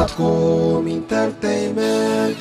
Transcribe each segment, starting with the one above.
ኣትኩም ኢንተርተይመንት።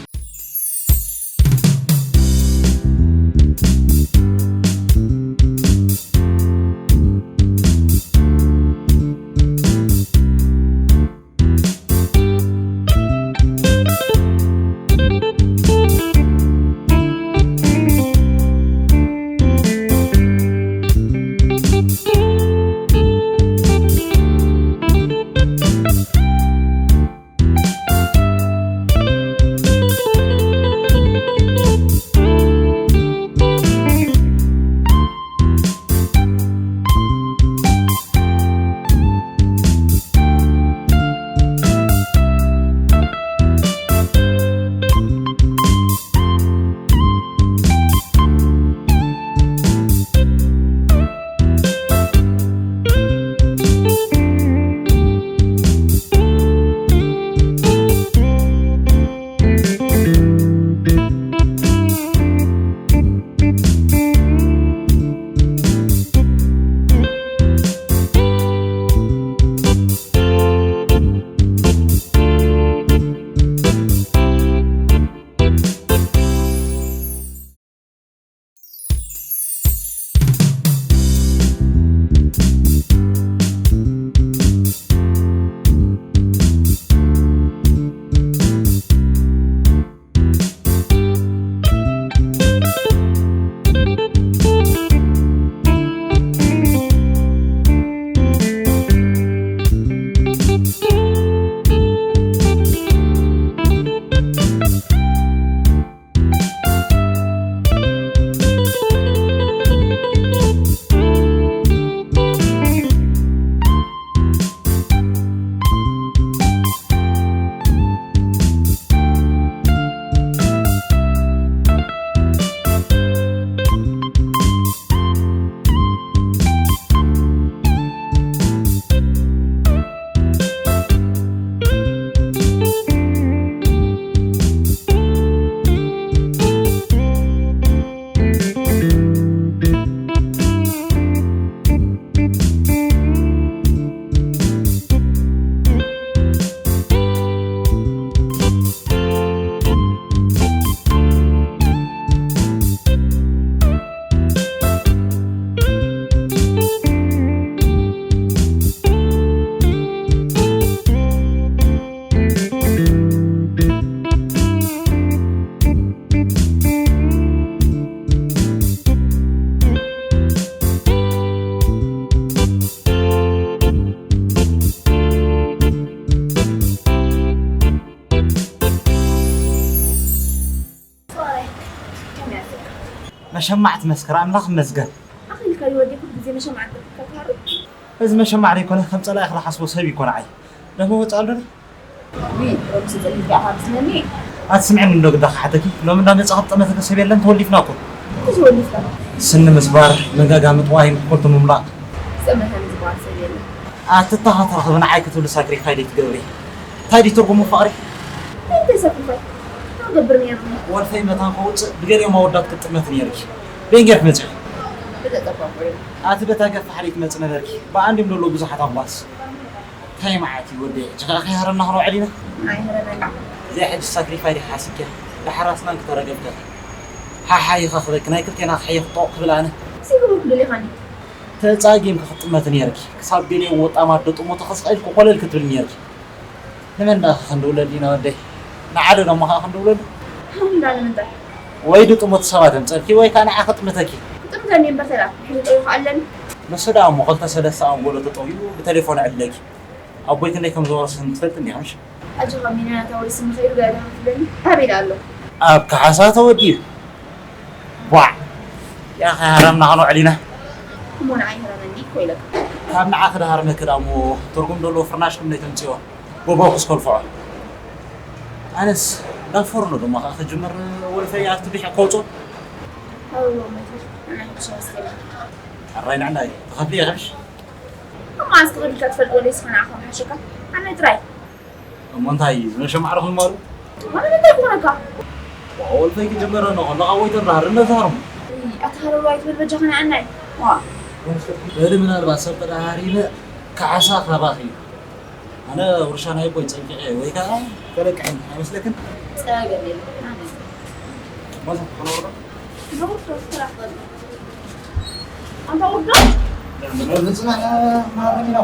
መሸማዕ ትመስክር፣ ኣምላኽ ይመስገን። ኣኺልካ ይወዲ ኩሉ ግዜ መሸማዕ ትገብር። እዚ መሸማዕ ዘይኮነ፣ ከም ጸላኢ ክሓስቦ ሰብ ይኮን ዓይ። ደሞ ወጻ ኣሎ። ዊ፣ ሮክሲ ዘሊልካ ኢኻ ትስለኒ። ኣትስምዕኒ እንዶ ግዳ ክሓተኪ። ሎሚ እንዳ መጻ ክጥመተኪ ሰብ የለን፣ ተወሊፍና እኮ። እንታይ ተወሊፍካ? ስኒ ምስባር፣ መንጋጋ ምጥዋይ፣ ኮልቶ ምምላቕ። ዝጸመተኒ ዝበሃል ሰብ የለን። ኣትተኻተርኺ ብንዓይ ክትብሊ ሳክሪፋይ ደይ ትገብሪ። እንታይ ድዩ ትርጉሙ ፍቕሪ? እንታይ ሳክሪፋይ? እንታይ ገብር ነይርኒ? ወልፈይ መታን ከውፅእ ብገሊኦም ኣወዳት ክትጥመት ነይርኪ። በይን ገይርኪ መፂኺ? ብተጠባቦ እዩ። ኣቲ በታ ገፋሕ ደይ ትመፂ ነበርኪ። ብኣንድዮም ደሎ ብዙሓት ኣምባስ። እንታይ መዓት እዩ ወደይ? ሕጂ ኸዓ ከይሃረምና ክንውዕል ኢና? ኣይሃረመና። እዚኣ ሕጂ ሳክሪፋይ ዲኻ ሓሲብኪያ? ዳሕራስ ናን ክተረገፍካ። ሓሓ ኢኻ ክበኪ፣ ናይ ክልቴና ክሕየኽ ጦቕ ክብል ኣነ። እዚ ክብርኩ ደሊኻኒ። ተጻጊምኪ ክትጥመቲ ነይርኪ። ክሳብ ገሊኦም ወጣማት ዶ ጥሞቶ ከስቕ ኢልኪ ኮለል ክትብሊ ነይርኪ። ንመን ደኣ ክንድውለሉ ኢና ወደይ? ንዓዶ ደሞ ኸኣ ክንድውለሉ? እንዳ ንምንታይ? ወይ ድጥሞት ሰባት ኣምጸልኪ ወይ ከኣ ንዓ ክጥምተኪ። ክጥምተኒ እምበር ተላ፣ ሕልጦ እዩ ከኣ ኣለኒ። ንሱ ደኣ እሞ ክልተ ሰለስተ ኣንጎሎ ተጠውዩ ብቴሌፎን ዕድለኪ። ኣቦይ ክንደይ ከም ዘወረሰኒ ትፈልጢ እንዲኺ ምሽ? ኣጆኻ ሚናና ተወሪስኒ ከይዱ ገለ ትብለኒ? ኣበይ ደኣ ኣሎ? ኣብ ካሓሳ ተወዲኡ። ዋዕ! ያኸ ሃረምና ክንውዕል ኢና። እሞ ንዓይ ህረመኒ እኮ ኢለካ። ካብ ንዓኺ ድሃርመኪ ደኣ እሞ ትርጉም ዘለዎ ፍርናሽ ክንደይ ተምጽኦ? ጎቦ ክስከልፍዖ። ኣነስ ናብ ፎርኖ ድማ ከኣ ክጅምር ወልፈይ ኣብቲ ቢሕ ከውጾ። ኣዎ፣ መምህር፣ ንዓይ ክሸወስከኒ። ሕራይ ንዕናይ፣ ትኸፍሊ ኢኺ ምሽ? እሞ ኣንስቲ ከፊልካ ትፈልጥ ወለይስ ንዓኻ ምሓሸካ? ኣነ ጥራይ። እሞ እንታይ እዩ ዝመሸማዕሪ ኮይኑ ማሩ? ኣነ እንታይ ክኾነካ? ወልፈይ ክጅምር ነው፣ ከለኻ ወይ ተራህር፣ እነዛርሙ። እይ፣ ኣታ ሃለውሎ ኣይትበል በጃኻ ንዓናይ። ዋ። በሊ ምናልባት ሰብ ተዳሃሪነ ካሕሳ ካባኺ እዩ። ኣነ ውርሻ ናይ ኣቦይ ጸንቂቐ ወይ ከኣ ተለቅሐ ኣይመስለክን? ጸገም የለን። ኣነ ማለት ነው። ኣንታ ወዶ? ንጽናሕ ማረም ኢላ።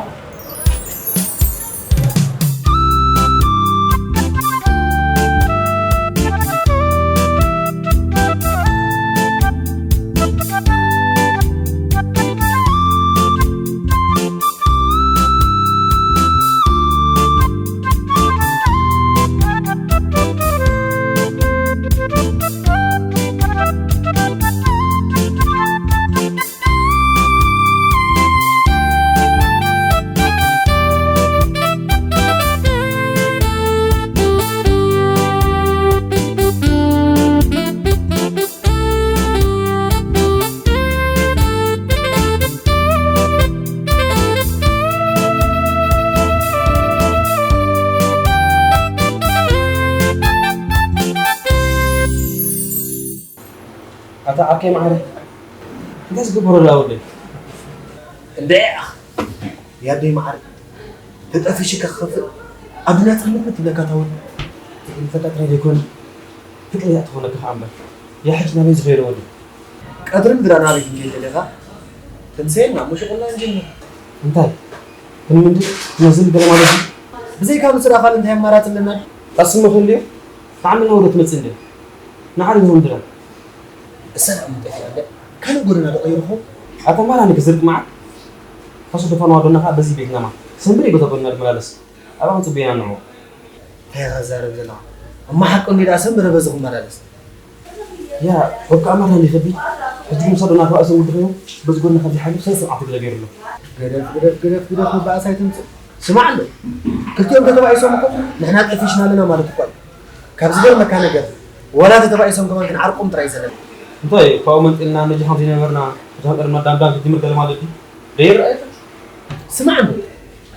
ኣታ ዓርከይ መዓረ፣ እንታይ ዝግበሮ ዳ ወደይ? እንደ ያደይ መዓረ፣ ተጠፊሽካ ክኸፍእ ኣብ ናጽነት ትብለካ ታውን። ይህን ፈጣጥራይ ዘይኮነ፣ ፍቅሪ እያ ትኾነካ ከኣ እምበር። ያ ሕጂ ናበይ ዝኸይዶ ወዲ? ቀትሪ ምድራ ናበይ ክንከይድ ደለኻ? ተምሰየና፣ ሙሽቁላ እንጅምር። እንታይ? ክንምንዲ ነዝም ገለ ማለት እዩ? ብዘይካ ምጽራፍ ካልእ እንታይ ኣማራጺ ኣለና? ቀስሞ ክህልዮ፣ ብጣዕሚ ነውሪ ትመጽእ እንድያ። ንዓሪ ይኹን ድራ። እሰላም እንተ ያለ፣ ካልእ ጎደና ዶ ቀይርኹ? ኣታ ማራ ንክዝርጥ መዓት። ካሱ ደፋን ዋዶና ከኣ በዚ ቤትና ማ። ሰንብሪ በታ ጎደና ድመላለስ። ኣባኹም ጽበየና ንዑ። እንታይ ኢኻ ትዛረብ ዘለኻ? እማ ሓቂ እንዲ ደኣ ሰብ መረበ ዝኽመላለስ። ያ፣ ወካ ኣማር ናንዲ ከቢ። ሕጂ ምሳዶ ናተባእሰ ውድኸዮ፣ በዚ ጎድና ካብ ዝሓልፍ ሰለስተ መዓልቲ ገለ ገይሩ ኣሎ። ገደፍ፣ ገደፍ፣ ገደፍ፣ ገደፍ፣ መባእስ ኣይተምጽእ። ስማዕ ኣሎ። ክልቲኦም ተተባኢሶም እኮ ንሕና ጠፊሽና ኣለና ማለት እኮ እዩ። ካብ ዝገርመካ ነገር፣ ዋላ ተተባኢሶም ከማን ክንዓርቆም ጥራይ ዘለና። እንታይ፣ ካብኡ መንጢልና ነጂ ከም ዘይነበርና፣ እቶም ቅድመ ዳምዳም ክጅምር ገለ ማለት እዩ። ደይረኣየካ? ስማዕ እሞ፣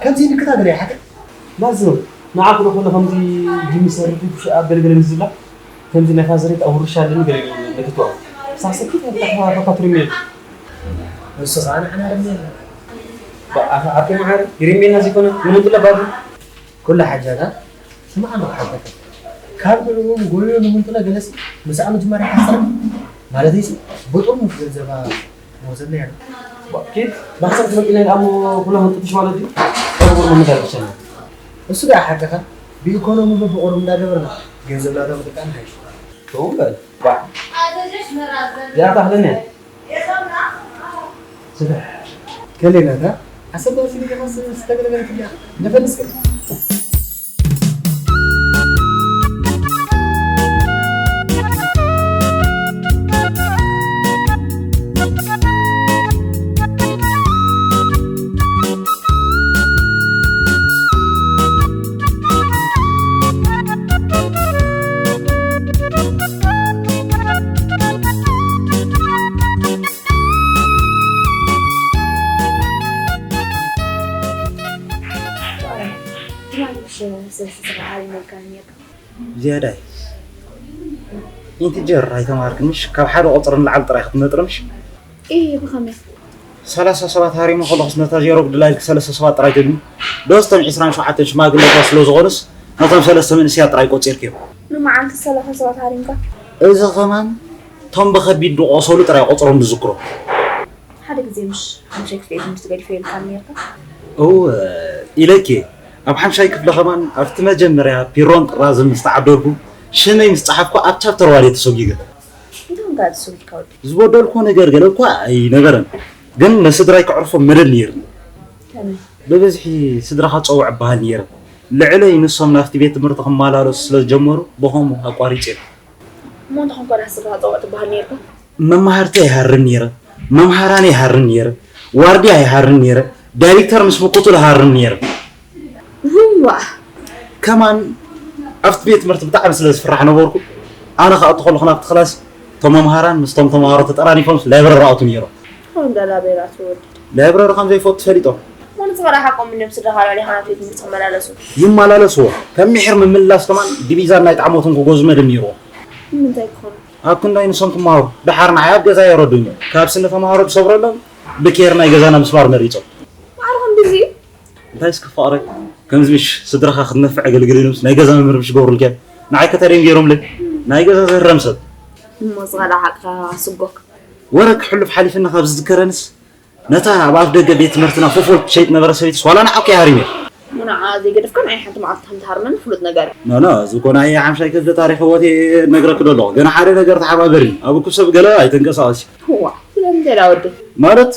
ከምዚ ንክታ ገለ ይሓትት። ላዝም፣ ንዓኹ ዶ ኮነ ከምዚ ጅምር ሰርሑ ብሽኣ ገለገለ ምስ ዝብላ፣ ከምዚ ናይ ፋዘረይ ከኣ ውርሻ ኣለኒ ገለ ገለ ነቲ ተዋ። ሳሰኪት ተተሓፋፋካ ትርሜል። ንሱ ኸኣ ንዓና ርሜል። በኣኻ ዓርከይ መዓረ፣ ይርሜልና ዘይኮነ፣ ንምንቱ ለባዱ? ኩላ ሓጃታ ስማዕ፣ ንኽሓተካ። ካብ ልዕሉም ጎዮ ንምንቱላ ገለሲ ምስኣ ምጅማር ይሓስረኒ። ማለተይሲ፣ ብጥርሙዝ ገንዘባ መውሰድና እያ። ባ-፣ ኬት፣ ብሓሳብ ትመቂና ኢልኣሞ ኩላ ክንጥፍሽ ማለት እዩ? ቀርቡ መመዳር ብቻ ነው። እሱ ደኣ ሓቅኻ፣ ብኢኮኖሚ በብቑሩብ እንዳገበርና፣ ገንዘብና ዶ ምጥቃም ይሓይሽ። ከምኡ በል። ባ። እዚኣ ታኽለኒ እያ። ስለ ከሌላታ ኣሰባሲ ንገኻስ ዝተገለገለት እያ። ንፈልስ ትማሊ ምሽ ሰለስተ ሰብዓ ይመልካ ነይርካ። ዝያዳይ ኢንቲጀር ኣይተማሃርክን ምሽ? ካብ ሓደ ቁፅሪ ንላዕሊ ጥራይ ክትመጥሪ ምሽ? እይ፣ ብኸመይ? ሰላሳ ሰባት ሃሪሙ ከለኹስ ነታ ዜሮ ግድላይ ኢልኪ ሰለስተ ሰባት ጥራይ ትድሚ? ዶስ እቶም ዒስራን ሸውዓተን ሽማግለታት ስለ ዝኾኑስ ነቶም ሰለስተ መንእሰያት ጥራይ ቆፂርክዮም? ንመዓልቲ ሰላሳ ሰባት ሃሪምካ? እዚ ኸማን እቶም ብኸቢድ ዝቖሰሉ ጥራይ ቆፅሮም ዝዝክሮ። ሓደ ግዜ ምሽ ሓምሻይ ክፍሊ ትምህርቲ ገዲፈ ኢልካኒ ነይርካ? እው፣ ኢለኪ። ኣብ ሓምሻይ ክፍሊ ኸማን ኣብቲ መጀመርያ ፒሮን ጥራዝን ምስ ተዓደልኩ ሽመይ ምስ ጸሓፍኩ ኣብ ቻፕተር ዋን እየ ተሰጒገ። እንታይ ኾንካ ተሰጒግካ ወዲ? ዝበደልኩዎ ነገር ገለ እኳ ኣይነበረን፣ ግን ንስድራይ ከዕርፎም መደብ ነይርኒ። ከመይ? ብብዝሒ ስድራኻ ጸውዕ እበሃል ነይረ። ልዕለይ ንሶም ናብቲ ቤት ትምህርቲ ክመላለሱ ስለ ዝጀመሩ ብኸምኡ ኣቋሪጸ። እሞ እንታይ ኮንካ ደኣ ስድራኻ ጸውዕ ትበሃል ነይርካ? መማህርቲ ኣይሃርን ነይረ፣ መምሃራን ኣይሃርን ነይረ፣ ዋርድያ ኣይሃርን ነይረ፣ ዳይሬክተር ምስ ምክትሉ ሃርን ነይረ። እዋ! ከማን ኣብቲ ቤት ትምህርቲ ብጣዕሚ ስለ ዝፍራሕ ነበርኩ፣ ኣነ ክኣቱ ከለኹ ናብቲ ክላስ እቶም መምሃራን ምስቶም ተምሃሮ ተጠራኒፎም ላይብረሪ ኣቱ ነይሮም። ከምዳ ላይብረሪ ኣቱ ወዲ። ላይብረሪ ከም ዘይፈቱ ፈሊጦም። እሞ ንስኻ ደኣ ሓቆም እዮም ስድራኻ ኣልዒልካ ናብቲ ቤት ትምህርቲ ክመላለሱ? ይመላለስዎ። ከም ምሒር ምምልላስ ከማን ዲቪዛን ናይ ጣዕሞትን ክገዝኡ መደብ ነይርዎም። ንምንታይ ክኾኑ? ኣብ ክንዳይ ንሶም ክመሃሩ፣ ደሓር ንዓይ ኣብ ገዛ የረዱኒ። ካብ ስኒ ተምሃሮ ዝሰብረሎም ብኬር ናይ ገዛና ምስማር መሪጾም። ማዕረ ክንድዚ? እንታይ እስኪ ፍቕረይ፣ ከምዚ ምሽ ስድራኻ ክትነፍዕ ኣገልግል ኢሎምስ ናይ ገዛ መምህር ምሽ ገብሩልካ? ንዓይ ከተደን ገይሮምለይ? ናይ ገዛ ዘህረም ሰብ። እሞ ዝኸዳ ሓቅኻ ስጎክ። ወረ ክሕሉፍ ሓሊፍና ካብ ዝዝከረንስ፣ ነታ ኣብ ኣፍ ደገ ቤት ትምህርትና ፎፎል ትሸይጥ ነበረ ሰበይትስ ዋላ ንዓኩ እየ ሃሪመ። ንዓ ዘይገደፍካ ናይ ሓንቲ መዓልቲ ከም ትሃርመኒ ፍሉጥ ነገር እዩ። ኖ፣ ኖ፣ እዚ እኮ ናይ ሓምሻይ ክፍሊ ታሪኽ ህይወት እየ ነግረክ ደለኹ። ገና ሓደ ነገር ተሓባበርኒ። ኣብ እኩብ ሰብ ገለ ኣይተንቀሳቐሲ። እዋ፣ ስለምንታይ ዳ ወዲ? ማለት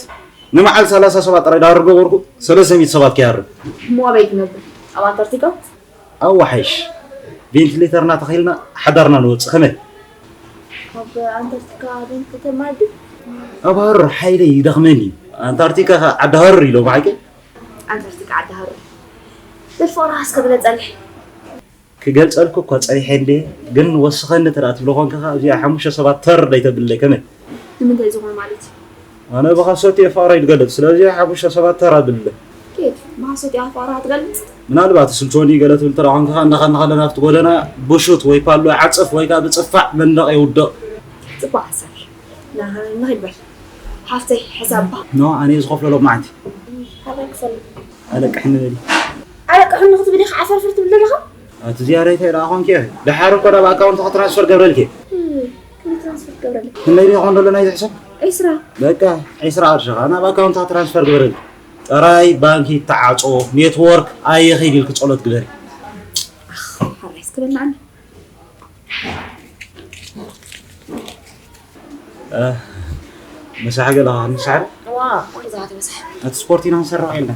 ንመዓል ሰላሳ ሰባት ጥራይ ዳርብ ገበርኩ፣ ሰለስተ ሚእቲ ሰባት ክያርብ። እሞ ኣበይ ትነብር? ኣብ ኣንታርክቲካ? ኣዋሓይሽ ቬንቲሌተርና ተኺልና ሓዳርና ንወፅእ። ከመይ? ኣብ ኣንታርክቲካ ቬንቲሌተር ማለት ድዩ? ኣብ ሃሩር ሓይለይ ይደኽመኒ እዩ። ኣንታርክቲካ ኸ ዓዲ ሃሩር ኢሎም ሓቂ? ኣንታርክቲካ ዓዲ ሃሩር። በል ፍቕርኻ እስከ ግለጸለይ። ክገልጸልኩ እኳ ጸኒሐ እንዴ፣ ግን ወስኸኒ እንተ ደኣ ትብሎ ኾንካ ኸኣ ኣብዚኣ ሓሙሽተ ሰባት ተር ደይተብለይ ከመይ? ንምንታይ ዝኾነ ማለት እዩ? ኣነ ብኻሶት እየ ፍቕረይ ዝገልጽ፣ ስለዚ ሓሙሽተ ሰባት ተር ኣብለይ። ኬፍ፣ ብኻሶት እያ ፍቕራ ትገልጽ? ምናልባት ስልችወኒ ገለ ትብል እንተ ደኣ ኾንካ ኸኣ፣ እንዳኸድና ከለና ኣብቲ ጎደና ብሹት ወይ ፓሎ ይዓጽፍ ወይ ከኣ ብጽፋዕ መንደቕ የውድቕ። ጽቡቕ ሓሳብ እዩ። ና፣ ንኺድ በል። ሃፍተይ፣ ሕሳብ ባ። ኖ፣ ኣነ እየ ዝኸፍሎ ሎማዓንቲ። ካባይ ክፈል። ኣለቅሕኒ በሊ። ኣለቅሕኒ ክትብል ኢኻ ዓፈርፍር ትብል ዘለኻ? ኣቲ ዝያዳይ እንታይ ደኣ ኾንኪ? ደሓር እኮ ናብ ኣካውንትኻ ትራንስፈር ገብረልኪ። እም፣ ክንደይ ትራንስፈር ትገብረለይ? ክንደይ ድዩ ኾን ዘሎ ናይዚ ሕሳብ? ዒስራ። በቃ፣ ዒስራ ቅርሺ ኸኣ ናብ ኣካውንትኻ ትራንስፈር ግበረልኪ። ጥራይ ባንኪ ይተዓጾ፣ ኔትወርክ ኣይኺድ ኢልኪ ጸሎት ግበሪ። ኣኽ፣ ሓራይ እስኪ በልዓኒ። እ፣ ምሳሕ ገለ ክንምሳሕ ዶ? እዋ፣ ወይዛ ትምሳሕ። እቲ ስፖርት ኢና ክንሰርሖ ኢልና።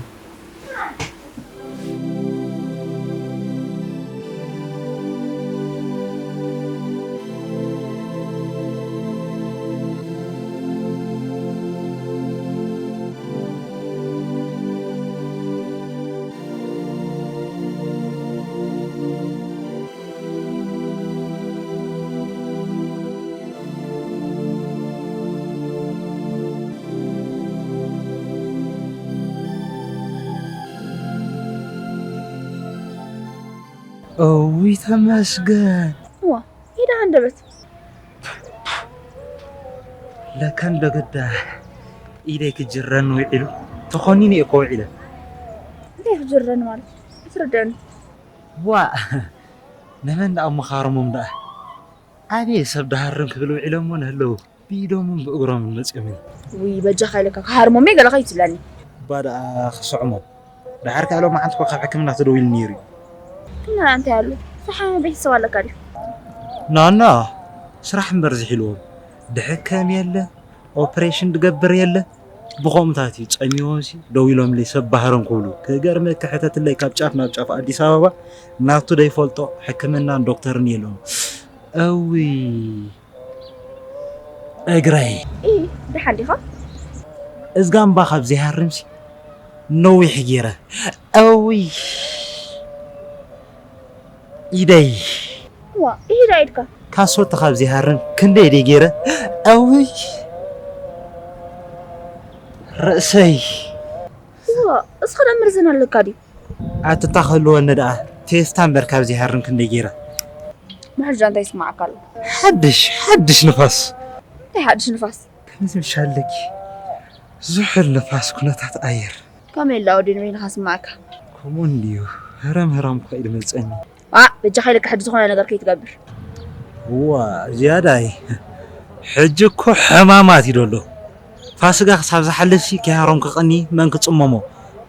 እውይ ተመስገን። እዋ፣ ኢዳ ሃንደበት። ለካ እንዶ ግዳ ኢደይ ክጅረኒ ውዒሉ፣ ተኾኒነ እየ እኮ ውዒለ። እንታይ ክጅረኒ ማለት? ኣስረድአኒ። ዋእ፣ ንመን ደኣ እሞ ክሃርሞም ደኣ? ኣበየ ሰብ ደሃርም ክብል ውዒሎሞ ንህለዉ፣ ብኢዶምን ብእግሮምን መጺኦምኒ። ውይ፣ በጃኻ ኢለካ ክሃርሞም እየ ገለ ከይትብለኒ። እባ ደኣ ክስዕሞም። ደሓር ከኣ ሎማዓንቲ እኮ ካብ ሕክምና ተደዊሉ ነይሩ እዩ። ሕክምና እንታይ ኣሎ? ዝሓመመ ቤተሰብ ኣለካ ድዩ? ናና፣ ስራሕ እምበር ዝሒልዎም። ድሕከም የለ፣ ኦፕሬሽን ድገብር የለ። ብኸምኡታት እዩ ጸሚዎምሲ ደዊሎምለይ ሰብ ባህሮም ክብሉ። ክገርመኪ ሕተትለይ ካብ ጫፍ ናብ ጫፍ ኣዲስ ኣበባ ናቱ ደይፈልጦ ሕክምናን ዶክተርን የለውን። እውይ እግረይ። ኢ፣ ደሓን ዲኻ? እዝጋ እምባ ካብ ዘይሃርምሲ ነዊሕ ገይረ። እውይ ኢደይ። ዋ፣ ኢዳ ኢድካ። ካሶት ካብ ዘይሃርም ክንደይ ደይ ገይረ። እውይ ርእሰይ። ዋ፣ እስኻ ደኣ መርዘን ኣለካ ድዩ? ኣትታ ክህልወኒ ደኣ ቴስታ እምበር ካብ ዘይሃርም ክንደይ ገይረ። መሕጃ እንታይ ይስማዓካ ኣሎ? ሓድሽ፣ ሓድሽ ንፋስ። እንታይ ሓድሽ ንፋስ? ከምዚ ምሽ ኣለኪ። ዝሑል ንፋስ ኩነታት ኣየር። ከመይ ኢላ ወዲ ንበይንኻ ስማዓካ? ከምኡ እንድዩ። ህረም ህረም እኳ እዩ ዝመጸኒ። ዋ፣ በጃኻ ኢለካ ሕጂ ዝኾነ ነገር ከይትገብር። እዋ፣ ዝያዳይ። ሕጂ እኮ ሕማማት እዩ ዘሎ። ፋስጋ ክሳብ ዝሓልፍሲ ከይሃሮም ክቐኒ መን ክጽመሞ?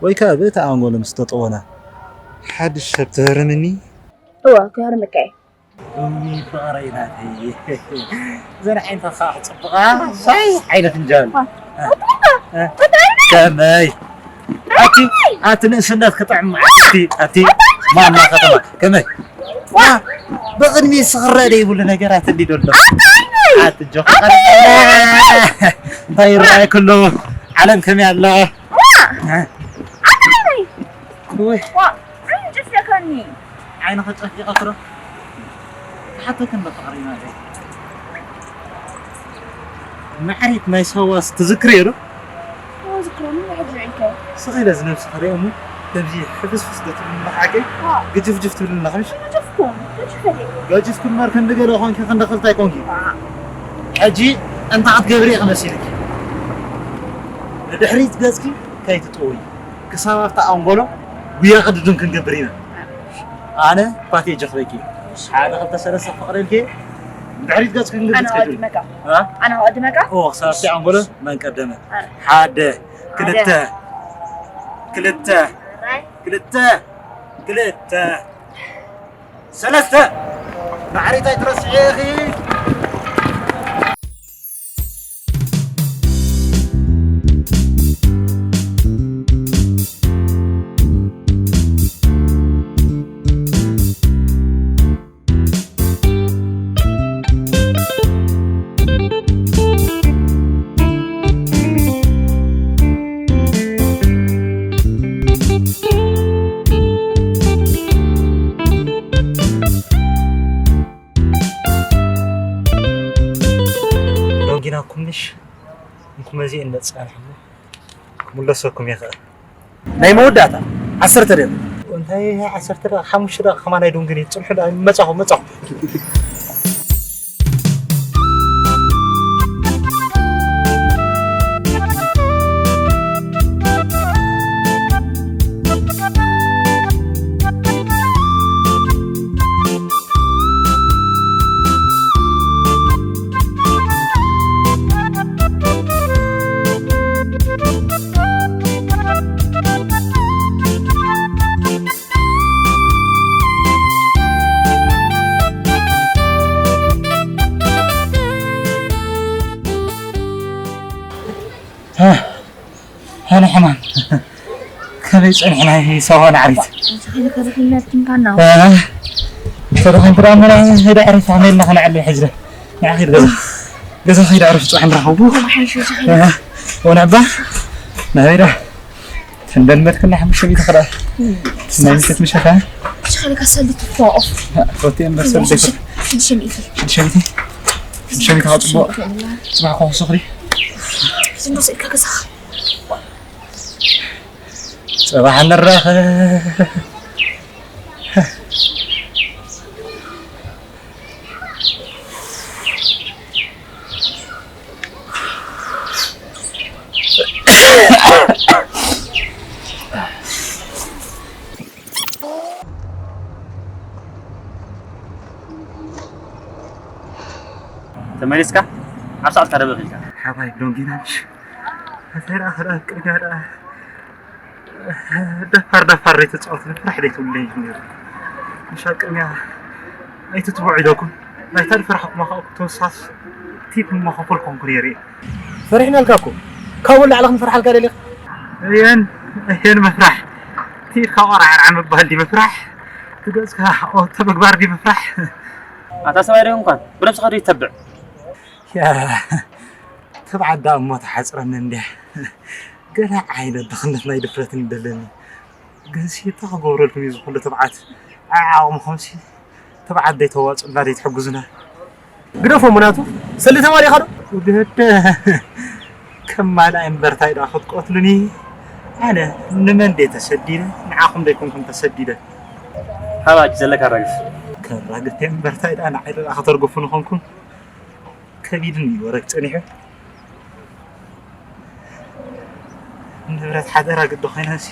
ወይ ከኣ በቲ ኣንጎሎ ምስ ተጠወና። ሓድሽ ሰብ ትህርምኒ? እዋ፣ ክሃርመካ እየ። እውይ፣ ፍቕረይ ናተይ። እዘን ዓይነታት ከዓ ክጽብቓ፣ ሳይ ዓይነት እንጀራ። ዋ፣ እ? እ? ከመይ? ኣቲ፣ ኣቲ ንእስነት ክጥዕም፣ ኣቲ፣ ኣቲ ማማ ከተማ። ከመይ? ዋ፣ ብቕድሚ ስኽረ ደይብሉ ነገራት እንዲ ደሎ። ኣቲ ጆኽ። እንታይ ይረኣየኩ ኣሎ? ዓለም ከመይ ኣላ? ዋ! እ? ወይ። ዋ! ዓይኒ ጨፊእካኒ። ዓይንኻ ጨፊእካ ክሮ? ክሓተክ እንዶ ፍቕሪ ናተይ። ማዕሪት ናይ ሳዋስ ትዝክርዮ ዶ? ኣዎ፣ ዝክረኒ፣ ሕጂ ርኢካዮ። ስቕ ኢለ ዝነብስኻ ሪኦ እሞ፣ ከምዚ ሕፍስፍስ ዶ ትብልኒ ብሓቂ? ዋ። ግጅፍጅፍ ትብልኒ ኣለኻ ምሽ? ኣይገጀፍኩን፣ ገጅፈ ድየ? ገጅፍኩ እምበር ክንዲ ገለ ኾንኪ፣ ክንዲ ክልተ ኣይኮንኪ። ዋ። ሕጂ እንታይ ክትገብሪ ኢኺ መሲልኪ? ንድሕሪት ገጽኪ ከይትጥውይ። ክሳብ ኣብታ ኣንጎሎ ጉያ ቅድድም ክንገብር ኢና። ኣነ ፓቲ እጀኽበኪ። ሓደ ክልተ ሰለስተ ክፈቕደልኪ። ድሕሪት ገጽ ኣነ ክንገብር ከድም። ኣቐድመካ። እ? ኣነ ኣቐድመካ። ኦ፣ ክሳብ ኣብቲ ኣንጎሎ መን ቀደመ? ኣነ። ሓደ፣ ሓደ። ክልተ፣ ክልተ፣ ክልተ፣ ክልተ፣ ሰለስተ። ማዕሪት ኣይትረስዒ ኢኺ። ዶንጊናኩም ምሽ እንኩም እዚ እንበጽሕ ኣለኹ። ክምለሰኩም ይኽእል። ናይ መወዳእታ ዓሰርተ ደቂቕ። እንታይ ዓሰርተ ደቂቕ፣ ሓሙሽተ ደቂቕ ከማን ኣይድንግን እዩ። ጽንሑ ደኣ፣ መጻኹ፣ መጻኹ። ኣነ ሕማም ከመይ ጸኒሕና ይሰውሃ ንዓሪት? ተደኺምካ ደኣ መላ ሄደ ዕሪፍ ኣመልና ከነዕልል ሕጅረ። ንዓ ኺድ ገዛ። ገዛ ኺድ ዕሪፍ ጽባሕ ንራኸቡ። ወነዕባ ናበይ ዳ? ተንደልመድክና ሓሙሽተ ሚእቲ ክዳ። ናይ ምሸት ምሸት፣ እ? ሸኸልካ ሰልዲ ትፎ ኦፍ። ፎቲ እምበር ሰልዲ ትፎ። ሽንሸሚቲ። ሽንሸሚቲ? ሽንሸሚቲ ካብ ጽቡቕ። ጽባሕ ኮኾ ስኽሪ። ዝንዶ ስልካ ገዛኻ። ጽባሕ ንራኸብ። ተመሊስካ ኣብ ሰዓትካ ደበኽ ኢልካ። ሓባይ ዶንጊና ምሽ። እንታይ ደኣ፣ እንታይ ደኣ፣ ቅድሚያ ደኣ ደፋር ደፋር ዘይተጻወት፣ ፍራሕ ዘይትብለይ ነይሩ። ምሽ ኣብ ቅድሚያ ኣይትትብዑ ኢለኩም። ናይታ ዝፈራሕኩማ ከኣ ተወሳስ ቲፕ እሞ ከፈልኩምኩ ነይሩ እየ። ፈሪሕናልካ እኮ። ካብኡ ንላዕሊ ክንፈርሓልካ ደሊኻ? እየን፣ እየን ምፍራሕ። ቲፕ ካብ ቆርዓርዓ ምባል ድዩ ምፍራሕ? እቲ ገጽካ ኦቶ ምግባር ድዩ ምፍራሕ? ኣታ ሰብኣይ ዶ እንኳን ብነብስኻ ዶ ይተብዕ? ያ፣ ትብዓት ደኣ እሞ ተሓጽረኒ እንድያ። ገለ ዓይነት ድኽነት ናይ ድፍረት እንደለኒ። ግንሲ እንታይ ክገብረልኩም እዩ ዝኹሉ ትብዓት? ዓዓቕምኹምሲ ትብዓት ደይተዋጽኡልና ደይትሕግዙና? ግደፎ ሙናቱ፣ ሰሊ ተማሊኻ ዶ? ውድህደ፣ ከም ማልኣ እምበርታይ ደኣ ክትቀትሉኒ? ኣነ ንመን ደይ ተሰዲደ? ንዓኹም ደይኮንኩም ተሰዲደ። ሃባ እጅ ዘለካ ኣራግፍ። ከራግፍ እምበርታይ ደኣ ንዓይ ደኣ ከተርግፉኒ ኾንኩም? ከቢድን እዩ ወረግ ጸኒሑ። ንብረት ሓደራ ግዲ ኮይናሲ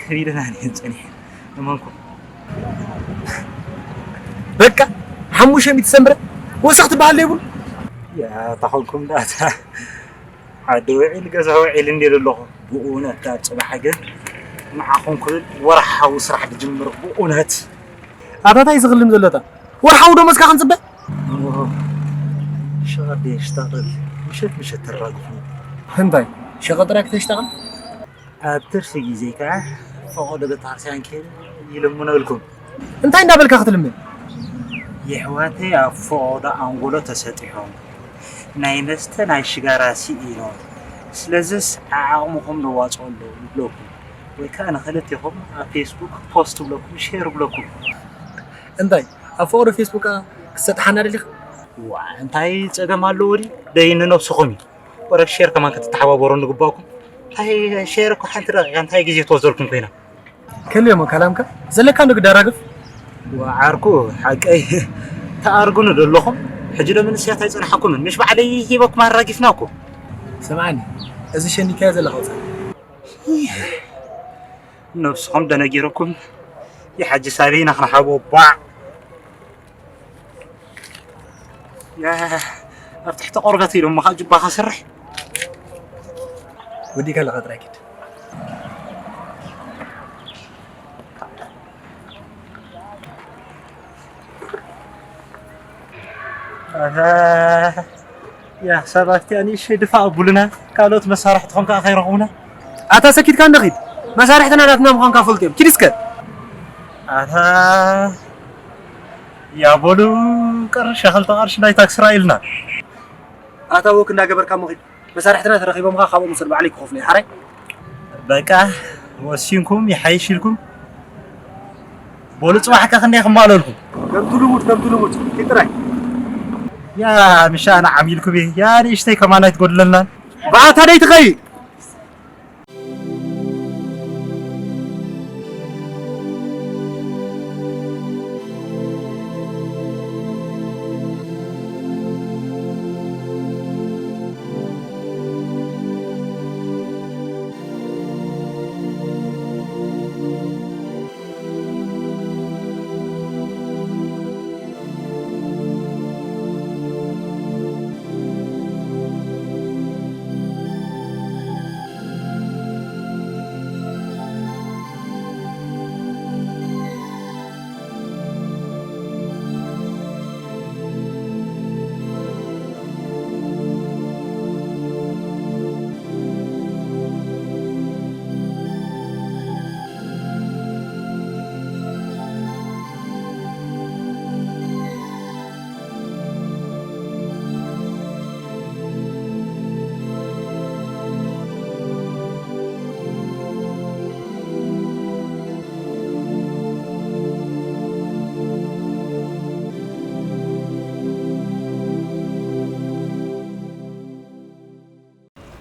ከቢድና እየን ጸኒሐን። እመንኩም። በቃ ሓሙሽተ ሚእቲ ሰምብረ ወሰኽ ትበሃል ዘይብሉ። ያ፣ ተኾንኩም ዳታ። ዓዲ ውዒል ገዛ ውዒል እንዲሉ ኣለኹ። ብእውነት፣ ጽባሕ ግን ንዓኹም ክብል ወርሓዊ ስራሕ ዝጅምር ብእውነት። ኣታ ታይ ዝኽልም ዘለታ? ወርሓዊ ደሞዝካ ክንጽበ? እሞ፣ ሸቐጥ ድየ ሽጣቕል? ምሸት ምሸት ተራግፉ። እንታይ? ሸቐጥ ጥራይ ክተሽጣቕል? ኣብ ትርፊ ግዜ ከኣ ፈቐዶ ቤተክርስትያን ከይደ ይልምነልኩም። እንታይ እንዳበልካ ክትልምን? የሕዋተይ ኣብ ፈቐዶ ኣንጎሎ ተሰጢሖም፣ ናይ መስተ ናይ ሽጋራ ስኢኖም። ስለዝስ ዓዓቕምኹም ነዋጽኦ ኣሎ ይብለኩም። ወይ ከኣ ንኽልቴኹም ኣብ ፌስቡክ ፖስት ብለኩም፣ ሼር ብለኩም። እንታይ? ኣብ ፈቐዶ ፌስቡክ ክሰጥሓና ደሊኻ? ዋ፣ እንታይ ጸገም ኣለዎ ድዩ? ደይ ንነብስኹም እዩ። ወረድ ሼር ከማን ክትተሓባበሩ ንግባእኩም። እንታይ ሼር እኮ ሓንቲ ደቂቃ እንታይ ግዜ ትወስደልኩም ኮይና? ከልዮሞ ካላምካ ዘለካ እንዶ ግዳ ራግፍ? ዋ፣ ዓርኩ ሓቀይ ተኣርጉኑ ደለኹም። ሕጂ ዶ መንእሰያት ኣይጸንሓኩምን? ምሽ ባዕለይ ሂበኩም ኣራጊፍና እኮ። ስምዓኒ፣ እዚ ሸኒካዮ ዘለኻ ውጻእ። ነብስኹም ደነጊረኩም። ይሓጂ ሳበይና ክንሓቦ ባዕ። ያ፣ ኣብ ትሕቲ ቆርበት ኢሎሞ ኸዓ ጁባኻ ስርሕ። ወዲእካ ኣለኻ ጥራይ ኪድ። ኣታ፣ ያ፣ ሰባት እቲኣ ንእሽተይ ድፋእ ኣቡሉና፣ ካልኦት መሳርሕትኹም ከኣ ከይረኽቡና። ኣታ ሰኪትካ እንዶ ኺድ። መሳርሕትና ናትና ምዃንካ ፈልጡ እዮም። ኪድ እስከ። ኣታ፣ ያ በሉ፣ ቅርሺ፣ ክልተ ቅርሺ ናይ ታክሲ ራእይልና። ኣታ ወክ እንዳገበርካ እሞ ኺድ። መሳርሕትና ተረኺቦምኻ ካብኦም ውሰድ፣ ባዕለይ ክኸፍሎ እየ። ሓራይ? በቃ፣ ወሲንኩም፣ ይሓይሽ ኢልኩም። በሉ፣ ጽባሕ ከ ክንደይ ክማለልኩም? ከምቲ ልሙድ፣ ከምቲ ልሙድ። ኪድ ጥራይ። ያ፣ ምሻ ኣነ ዓሚልኩም እየ። ያ፣ ንእሽተይ ከማን ኣይትጎድለልናን። ብኣታ ደይ ትኸይድ።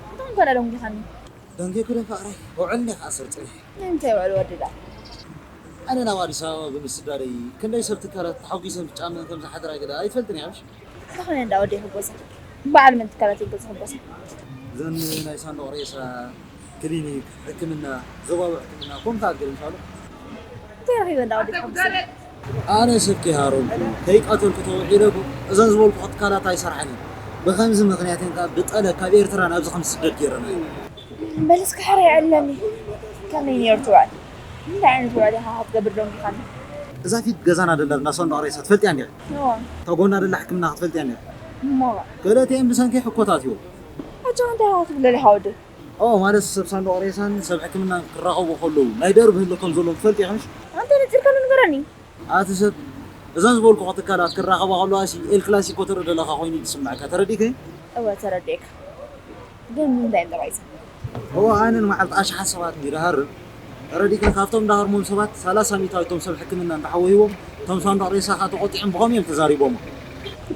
እንታይ ኮንካ ደንጒኻኒ? ደንጌኩ ዶ ፍቕረይ? ውዕል እንዲኻ ኣስር ጽኒሕ። ንምንታይ ውዕል ወዲ ዳ? ኣነ ናብ ኣዲስ ኣበባ ብምስዳደይ ክንደይ ሰብ ትካላት ተሓጒሰን ብጫመን ከም ዝሓድራ ግዳ ኣይትፈልጥን እያ ምሽ? ዝኾነ እንዳ ወዲ ይሕጎሳ። በዓል መን ትካላት ይጎሳ ሕጎሳ? እዘን ናይ ሳንዱቕ ሬሳ፣ ክሊኒክ፣ ሕክምና፣ ዞባዊ ሕክምና፣ ኮምታት ገለ ምሳሉ። እንታይ ረኺበ እንዳ ወዲ ተሓጉሰ? ኣነ ሰብ ከይሃረምኩ፣ ከይቀተልኩ ተውዒለ እኮ እዘን ዝበልኩ ትካላት ኣይሰርሓን እየን። ብኸምዚ ምኽንያት እየን ካብ ብጠለብ ካብ ኤርትራ ናብዚ ከም ዝስደድ ገይረናዮ። በል እስኪ ሕራይ የዕልለኒ። ከመይ ነይሩ እቲ ውዕል? እንታይ ዓይነት ውዕል ኢኻ ክትገብር ደንጊኻኒ? እዛ ፊት ገዛና ደላ እንዳ ሳንዱቕ ሬሳ ትፈልጥያ እንዲኺ? እወ። እታ ጎና ደላ ሕክምና ክትፈልጥያ እንዲኺ? እሞ። ክልቲኤን ብሰንኪ ሕኮታት እዮም። ኣጆኻ እንታይ ኢኻ ክትብለኒ ኢኻ ወደይ? ኦ፣ ማለት ሰብ ሳንዱቕ ሬሳን ሰብ ሕክምናን ክራኸቡ ከለዉ ናይ ደርቢ ህልኽ ከም ዘለዎም ትፈልጢ ኢኺ ምሽ? ኣንተ ነጺርካሉ ንገረኒ። ኣቲ ሰብ፣ እዘን ዝበልኩኺ ትካላት ክራኸባ ከለዋ ሲ ኤል ክላሲኮ ትርኢ ዘለኻ ኮይኑ እዩ ዝስምዐካ፣ ተረዲእኪ? እወ፣ ተረዲኤካ። ግን ንምንታይ እዮም ተባኢሶም? እወ፣ ኣነ ንመዓልቲ ኣሽሓት ሰባት እንድየ ዝሃርም። ተረዲእኪ? ካብቶም እንዳሃርሞም ሰባት ሰላሳ ሚእታዊት እቶም ሰብ ሕክምና እንዳሓወይዎም፣ እቶም ሳንዱቕ ሬሳ ኸኣ ተቖጢዖም ብኸምኡ እዮም ተዛሪቦም።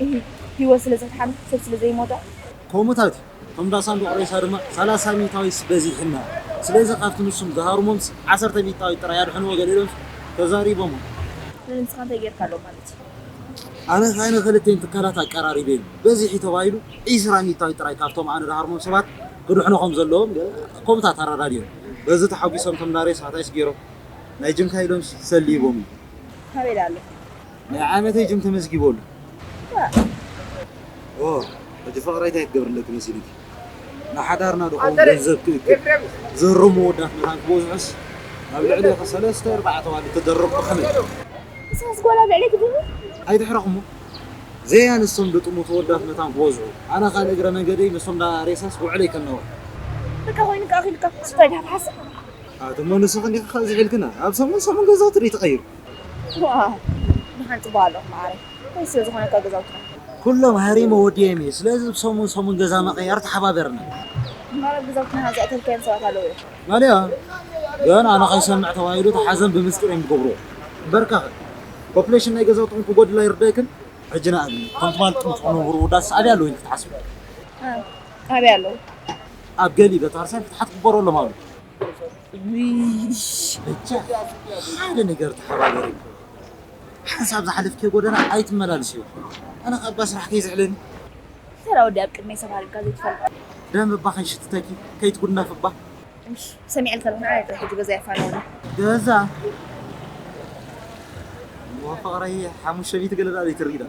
እሂ፣ ህይወት ስለ ዘድሓኑ፣ ሰብ ስለ ዘይሞተ? ከምኡታት እዩ። እቶም እንዳ ሳንዱቕ ሬሳ ድማ ሰላሳ ሚእታዊት በዚሕና። ስለዚ ካብቲ ንሶም ዝሃርሞምስ ዓሰርተ ሚእታዊት ጥራይ ኣድሕንዎ ገለ ኢሎምስ ተዛሪቦም። ንስኻ እንታይ ጌርካ ኣለዉ ማለት እዩ? ኣነ ኸኣ ንኽልቴን ትካላት ኣቀራሪበ እዩ። በዚሒ ተባሂሉ ዒስራ ሚእታዊት ጥራይ ካብቶም ኣነ ዝሃርሞም ሰባት ክድሕኑ ከም ዘለዎም ከምኡታት ኣረዳድዮም። በዚ ተሓጒሶም እቶም እንዳ ሬሳ ታይስ ገይሮም ናይ ጅምካ ኢሎምስ ሰሊቦም እዩ። ኣበይ ኣሎ? ናይ ዓመተይ ጅም ተመዝጊቡ ኣሎ። ዋ። ኦ፣ ሕጂ ፍቕረይ እንታይ ክትገብር ኣለኪ መሲልኪ? ንሓዳርና ዶ ኸውን ገንዘብ ክእክብ? ዘረሙ ወዳት መታን ክበዝሑስ ኣብ ልዕሌኺ ሰለስተ ኣርባዕተ ዋላ ተደረብኩ ከመይ? ንስኻስ ጓል ኣብ ልዕሌኪ ድዩ? ኣይትሕረቕ እሞ። ዘያ ንሶም ዶ ጥሙት ወዳት መታን ክበዝሑ? ኣነ ካልእ እግረ መንገደይ ምስቶም እንዳ ሬሳስ ውዕለይ ከነውሕ። በቃ ኮይኑ ከኣ ኺልካ፣ እንታይ ዲኻ ትሓስብ? ኣቲ እሞ ንስኺ እንዲኺ ከዚ ሒልክና፣ ኣብ ሰሙን ሰሙን ገዛውቲ ዶ ትቐይሩ? ዋእ፣ ደሓን ጽቡቕ ኣለኹ መዓረይ። እንታይ ስለ ዝኾነካ ገዛውትና? ኩሎም ሃሪመ ወዲኦም እየ። ስለዚ ብሰሙን ሰሙን ገዛ ምቕያር ተሓባበርና። እምበኣር ኣብ ገዛውትና ዝኣተልካዮም ሰባት ኣለዉ እዮም። ማለያ? ግን ኣነ ከይሰምዕ ተባሂሉ እቲ ሓዘን ብምስጢር እዮም ዝገብርዎ። እምበርከ ፖፕሌሽን ናይ ገዛውትኹም ክጎድል ኣይርደእክን? ሕጂ ንኣብነት፣ ከም ትማሊ ጥሙት ክነብሩ ውዳት ኣበይ ኣለዉ ኢልኪ ትሓስቢ? እ፣ ኣበይ ኣለዉ? ኣብ ገሊ ቤተክርስትያን ፍትሓት ክግበረሎም ኣሎ። ውይ፣ በጃ፣ ሓደ ነገር ተሓባበሪ። ሓንሳብ ዝሓለፍክዮ ጎደና ኣይትመላለስዮ። ኣነ ኸኣ እባ ስራሕ ከይዝዕለኒ። ተራ ወዲ ኣብ ቅድመይ ሰብ ሃሪምካ ዘይትፈልጥ። ደም እባ ከይሽትተኪ፣ ከይትጉነፍ እባ። ሰሚዐልካ ኣለኹ፣ ንዓይ ጥራሕ ሕጂ ገዛ ይፋነወኒ። ገዛ? ዋ፣ ፍቕረይ፣ ሓሙሽተ ሚእቲ ገለ ደኣ ዘይትርኢ ዶ?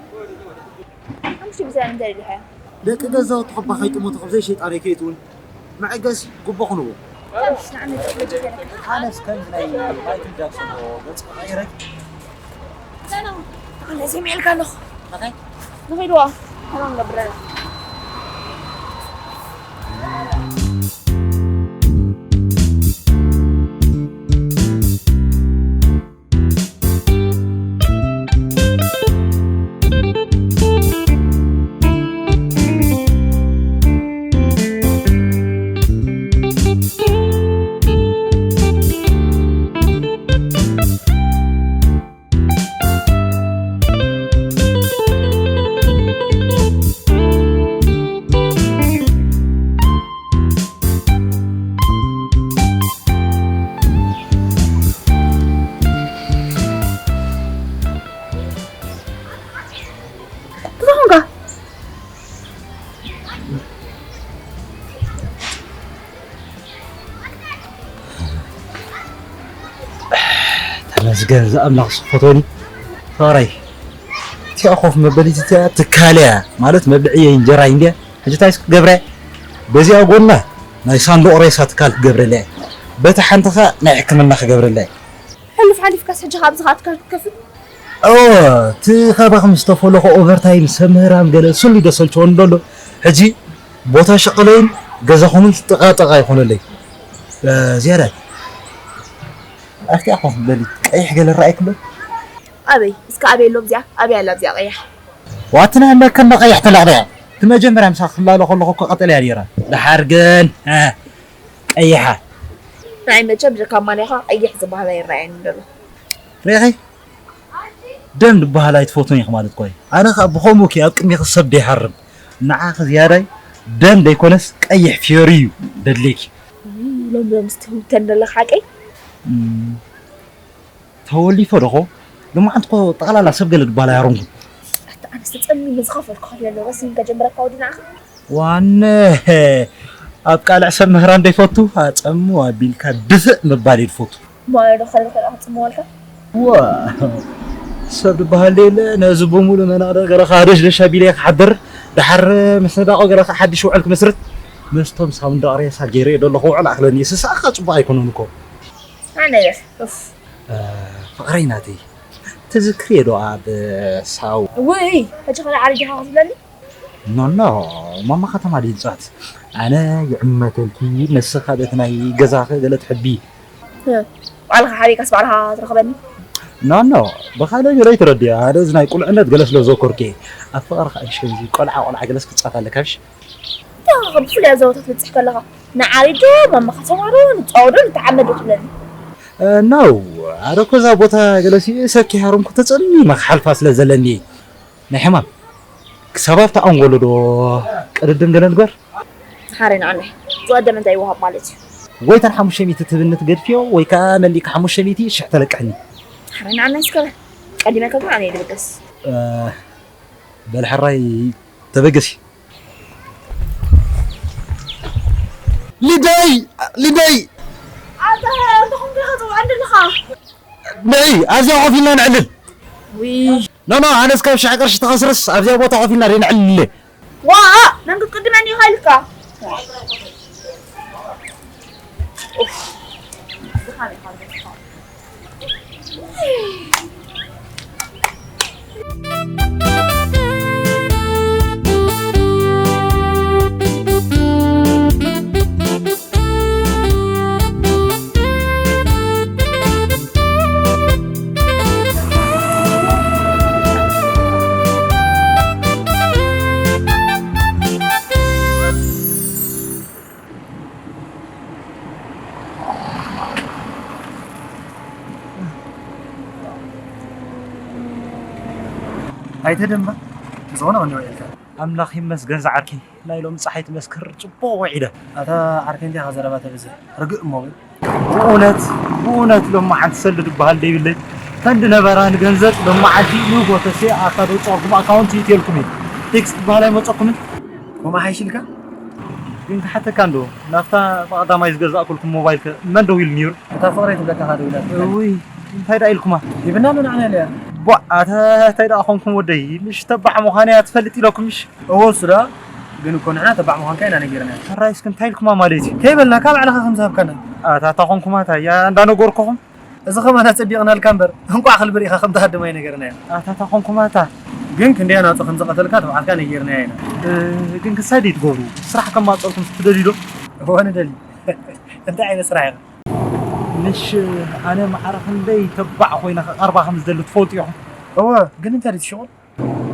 ሓሙሽተ ሚእቲ እንታይ ኢልካ? ደቂ ገዛውቲ ሕባ ከይጥመቱ፣ ካብ ዘይ ሸይጣን ኣይከይትውን። መዐገሲ ጉቦ ኩንዎ። ኣነስ ከምዚ ናይ ማይክል ጃክሰን ዶ ገጽ ቀይረ? ኣነ ሰሚዐልካ ኣለኹ። ንኸይድዋ። ሰላም ገብረ። ተመስገን ዝኣምላኽ ስፈቶኒ። ፍቕረይ፣ እቲኣ ኮፍ መበሊት እቲኣ ትካለያ ማለት መብልዕየ እንጀራ እንድያ። ሕጂ እንታይ ክትገብረ? በዚኣ ጎና ናይ ሳንዱቕ ሬሳ ትካል ክገብረለያ፣ በቲ ሓንቲ ኸኣ ናይ ሕክምና ክገብረለያ። ሕሉፍ ሓሊፍካስ ሕጂ ካብ ዝኻትካ ክትከፍት? እወ፣ እቲ ካባኹም ዝተፈለኹ ኦቨርታይም ሰብ ምህራም ገለ ስሉ ደሰልቸወን ደሎ። ሕጂ ቦታ ሸቐለይን ገዛኹምን ጥቓ ጥቓ ይኾነለይ። ዝያዳ ኣብቲ ኣኾ በሊ ቀይሕ ገለ ረኣይክሎ? ኣበይ እስከ ኣበይ ኣሎ ኣብዚኣ? ኣበይ ኣላ ኣብዚኣ ቀያሕ? ዋትና ኣለከ እንዶ ቀይሕ ተለቕለያ። እቲ መጀመርያ ምሳኻ ክላለ ከለኹ እኮ ቀጠልያ ነይራ። ደሓር ግን፣ እ፣ ቀይሓ። ንዓይ መቸም ብጀካ ማልያኻ ቀይሕ ዝበሃል ኣይረኣየንን ዘሎ። ርኢኺ? ደም ዝበሃል ኣይትፈትዎን ኢኺ ማለት እኮ እዩ። ኣነ ኸኣ ብኸምኡ እኮ ኣብ ቅድሚኺ ሰብ ደይሃርም። ንዓኺ ዝያዳይ ደም ደይኮነስ ቀይሕ ፍዮሪ እዩ ደድልየኪ። ውይ፣ ሎም ሎም ስትህውተን ዘለኻ ሓቀይ? እም፣ ተወሊፈ ዶ ኾ? ሎማዓንቲ እኮ ጠቕላላ ሰብ ገለ ድበሃል ኣይሃረምኩን። ኣታ ኣነስ ተጸሚመ ዝኸፈልኩ ከፍለ ኣለዎ። ረሲን ከጀምረካ ወዲ ንዓኻ? ዋነ ኣብ ቃልዕ ሰብ ምህራን ደይፈቱ፣ ኣጸሙ ኣቢልካ ድፍእ ምባል እዩ ዝፈቱ። ማለዶ ከለልካ ደኣ ክጽምወልካ? ዋ፣ ሰብ ድበሃል የለ፣ ነዚ ብምሉእ መናድቕ ገለኻ ደሽደሽ ኣቢለ ክሓድር፣ ደሓር ምስ ነዳቑ ገለኻ ሓድሽ ውዕል ክምስርት፣ ምስቶም ሳንዱቕ ሬሳ ገይረ እየ ደለኹ ውዕል ኣኽለኒ። ስሳእካ ጽቡቕ ኣይኮነን እኮ። ኣነ፣ ኡፍ። እ፣ ፍቕረይ ናተይ፣ ትዝክርዮ ዶ ኣብ ሳው-? ውይ፣ ሕጂ ኸኣ ዓሪዲኻ ክትብለኒ? ኖኖ፣ ማማ ከተማ ድንጻት። ኣነ ይዕመተልኪ፣ ንስኻ በቲ ናይ ገዛኺ ገለ ትሕቢ። እ፣ ባዕልኻ ሓሪካስ ባዕልኻ ትረኽበኒ? ኖኖ፣ ብኻልእ ገለ ኣይትረድያ። ኣነ እዚ ናይ ቁልዕነት ገለ ስለ ዘኮርኬ፣ ኣብ ፍቕርኻ እሽ ከምዚ ቆልዓ ቆልዓ ገለስ ክትጻወት ኣለካ፣ እሽ? ያ፣ ብፍሉይ ኣብ ዞባታት ትበጽሕ ከለኻ፣ ንዓሪዶ፣ ማማ ከተማ ዶ፣ ንጻወዶ፣ ንተዓመዶ ትብለኒ። እ፣ ኖ፣ ኣነ እኮ እዛ ቦታ ገለሲ ሰኪ ሃረምኩ ተጸሚመ ክሓልፋ ስለ ዘለኒ። ናይ ሕማም ክሳብ ኣብታ ኣንጎሎ ዶ ቅድድም ገለ ንግበር? ሓረይ ንዓናይ ዝቐደመ እንታይ ይወሃብ ማለት እዩ? ወይ ተን ሓሙሽተ ሚእቲ ትብኒ ትገድፍዮ ወይ ከኣ መሊእካ ሓሙሽተ ሚእቲ ሽሕ ተለቅሕኒ። ሓረይ ንዓናይ እስከ በል። ቀዲመ ከብሎ ኣነ እየ ዝብገስ። እ፣ በል ሕራይ ተበገሲ። ሊደይ! ሊደይ! ኣታ እንተኾንካ ክትውዕል ኣለኻ። ነይ፣ ኣብዚኣ ኮፍ ኢልና ንዕልል። ውይ። ኖ፣ ኖ፣ ኣነስ ካብ ሽሕ ቅርሺ ተኸስርስ ኣብዚኣ ቦታ ኮፍ ኢልና ደይ ንዕልል። ዋ፣ መን ክትቅድመኒ ኢኻ ኢልካ? ኡፍ። ኣይተደምባ፣ ዝኾነ ኾነ ይውዕልካ። ኣምላኽ ይመስገን ዝዓርከይ፣ ናይ ሎሚ ጸሓይ ትመስክር ጽቡቕ ውዒለ። ኣታ ዓርከይ እንዲኻ ዘረባ ተብዝሕ፣ ርግእ እሞ በል። ብእውነት፣ ብእውነት ሎማዓንቲ ሰልዲ ዝበሃል ደይብለይ። ከንዲ ነበራ ንገንዘብ ሎማዓንቲ ንጎተሴ ኣታ ደውጻኹም ኣካውንት ይእትየልኩም እዩ። ቴክስት ዝበሃል ኣይመጸኩምን። ከምኡ ሓይሽ ኢልካ? ግን ክሓተካ እንዶ፣ ናብታ ብቐዳማይ ዝገዛእኩልኩም ሞባይል ከ መን ደው ኢሉ ነይሩ? እታ ፍቕረይ ትብለካ ኸ ደው ኢላ ትብለካ? እውይ፣ እንታይ ደኣ ኢልኩማ? ሂብና ዶ ንዓና ኢለያ? ቧ፣ ኣታ እንታይ ደኣ ኾንኩም ወደይ? ምሽ ተባዕ ምዃነያ ትፈልጥ ኢለኩም ምሽ? እዎ፣ እሱ ደኣ ግን እኮ ንሕና ተባዕ ምዃንካ ኢና ነጊርናያ። ሕራይ እስኪ እንታይ ኢልኩማ ማለት እዩ? ከይበልናካ ባዕልኻ ከም ዝሃብካና። ኣታ፣ ኣታ ኾንኩማ እታ እያ እንዳነገርኩኹም። እዚ ኸማን ኣጸቢቕናልካ እምበር፣ እንቋዕ ክልቢ ርኢኻ ከም ትሃድም ኣይነገርናዮን። ኣታ፣ ኣታ ኾንኩማ እታ። ግን ክንደይ ኣናጹ ከም ዝቐተልካ ተባዕትካ ነጊርናዮ ኢና። እ፣ ግን ክሳይ ደይ ትገብሩ? ስራሕ ከማጸልኩም ትደልዩ ዶ? እወ፣ ንደሊ። እንታይ ዓይነት ስራሕ ኢኻ? ምሽ ኣነ ማዕረ ክንደይ ተባዕ ኮይነ ክቐርባ ከም ዝደሊ ትፈልጡ ኢኹም። እወ፣ ግን እንታይ ድዩ ትሽቁል?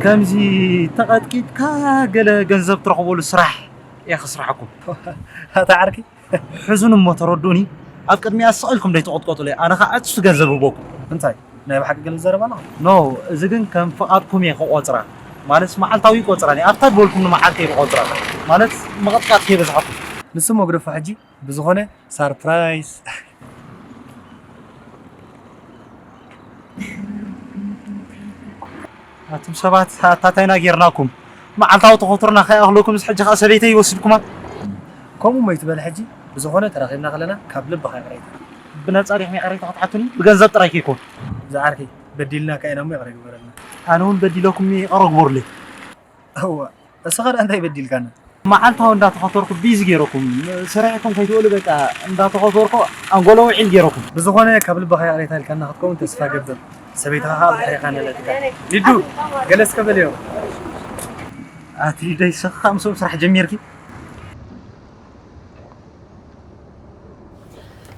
ከምዚ ተቐጥቂጥካ ገለ ገንዘብ ትረኽበሉ ስራሕ እየ ክስርሓኩም። ኣታ ዓርኪ። ሕዙን እሞ ተረድኡኒ። ኣብ ቅድሚኣ ስቕ ኢልኩም ደይ ትቐጥቀጡለይ። ኣነ ኸዓ ዕጽፊ ገንዘብ እህበኩም። እንታይ? ናይ ብሓቂ ገለ ትዛረብ ኣለኻ? ኖ፣ እዚ ግን ከም ፍቓድኩም እየ ክቆጽራ። ማለት መዓልታዊ ይቆጽራ። ኣብታ ዝበልኩምኒ መዓልቲ እየ ዝቆጽራ። ማለት ምቕጥቃጥ ከይበዝሓኩም። ንሱ እሞ ግደፎ ሕጂ። ብዝኾነ ሳርፕራይዝ። ኣቱም ሰባት ኣታታይና ጌርናኩም። መዓልታዊ ተኸትሮና ከይኣኽለኩም ምስ ሕጂ ኸኣ ሰበይተይ ይወስድኩማ። ከምኡ እሞ ይትበል ሕጂ። ብዝኾነ ተራኺብና ከለና ካብ ልብኻ ይቕሬታ። ብነጻ ዲኹም ይቕሬታ ክትሓቱኒ? ብገንዘብ ጥራይ ከይኮን። ዝዓርከይ በዲልናካ ኢና እሞ ይቕረ ግበረልና። ኣነ እውን በዲለኩም ይቕረ ግበሩለይ። እዋ፣ እስኻ ደኣ እንታይ በዲልካና? መዓልታዊ እንዳተኸተርኩ ቢዚ ጌረኩም፣ ሰሪሕኩም ከይትውዕሉ በቃ እንዳተኸተርኩ ኣንጎሎ ውዒል ጌረኩም። ብዝኾነ ካብ ልብኻ ይቕሬታ ኢልካና ክትከውን ተስፋ ገብር። ሰበይትኻ ኸኣ ብድሕሬኻ ነለትካ። ሊዱ፣ ገለ እስከ በልዮ። ኣቲ ሊደይ፣ ንስኺ ኸኣ ምስኦም ስራሕ ጀሚርኪ?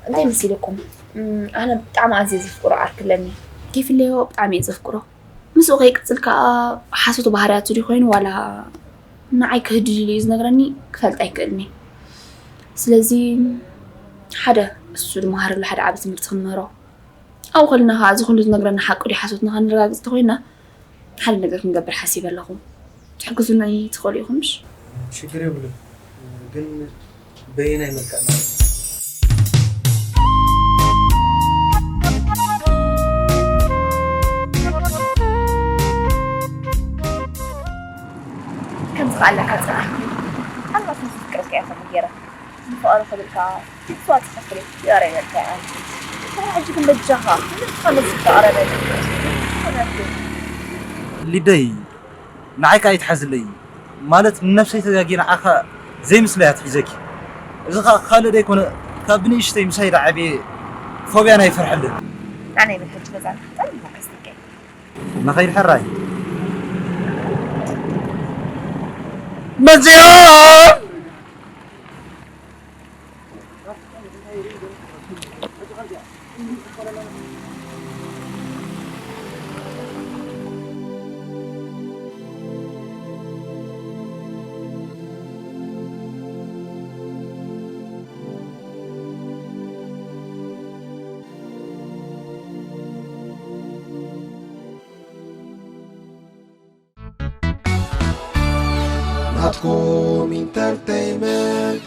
እንታይ መሲልኩም? እም፣ ኣነ ብጣዕሚ ኣዝየ ዘፍቅሮ ዓርኪ ኣለኒ። ከይፍለዮ ብጣዕሚ እየ ዘፍቅሮ። ምስኡ ከይቅጽል ከኣ ሓሶት ባህርያቱ ድዩ ኮይኑ ዋላ ንዓይ ክህድድል እዩ ዝነግረኒ ክፈልጥ ኣይክእልን እየ። ስለዚ ሓደ እሱ ዝመሃረሉ ሓደ ዓቢ ትምህርቲ ክንምህሮ። ኣብኡ ከለና ከኣ እዚ ኩሉ ዝነግረና ሓቂ ድዩ ሓሶት ንኸነረጋግጽ እንተኾይንና ሓደ ነገር ክንገብር ሓሲበ ኣለኹ። ትሕግዙኒ ትኽእሉ ኢኹምሽ? ሽግር የብሉን። ግን በየናይ መልክዕ ማለት እዩ? ከምዚ ከኣለካ ጽናሕ። ኣልባስ ምስ ፍቅርካ እየ ከምኡ ገይረ። ንፍቐሮ ክብል ከኣ መስዋእቲ ክኸፍል እየ። ይቕረ ይበልካ እየ ኣንቺ። ንስኻ ሕጂ ግን በጃኻ፣ ንስኻ መስል ተቐረበኒ። ሊደይ፣ ንዓይ ከኣ ኣይትሓዝለይ። ማለት ንነብሰይ ተጋግየ ንዓኻ ዘይምስለይ ኣትሒዘኪ። እዚ ከኣ ካልእ ደይኮነ፣ ካብ ብንእሽተይ ምሳይ ዝዓበየ ፎብያ ናይ ፍርሐለን። ኣነ ይብል ሕጂ ገዛና ጠሊማ ከስትከይ። ንኸይድ ሕራይ። መጺኦም! ናትኩም ኢንተርተይመንት።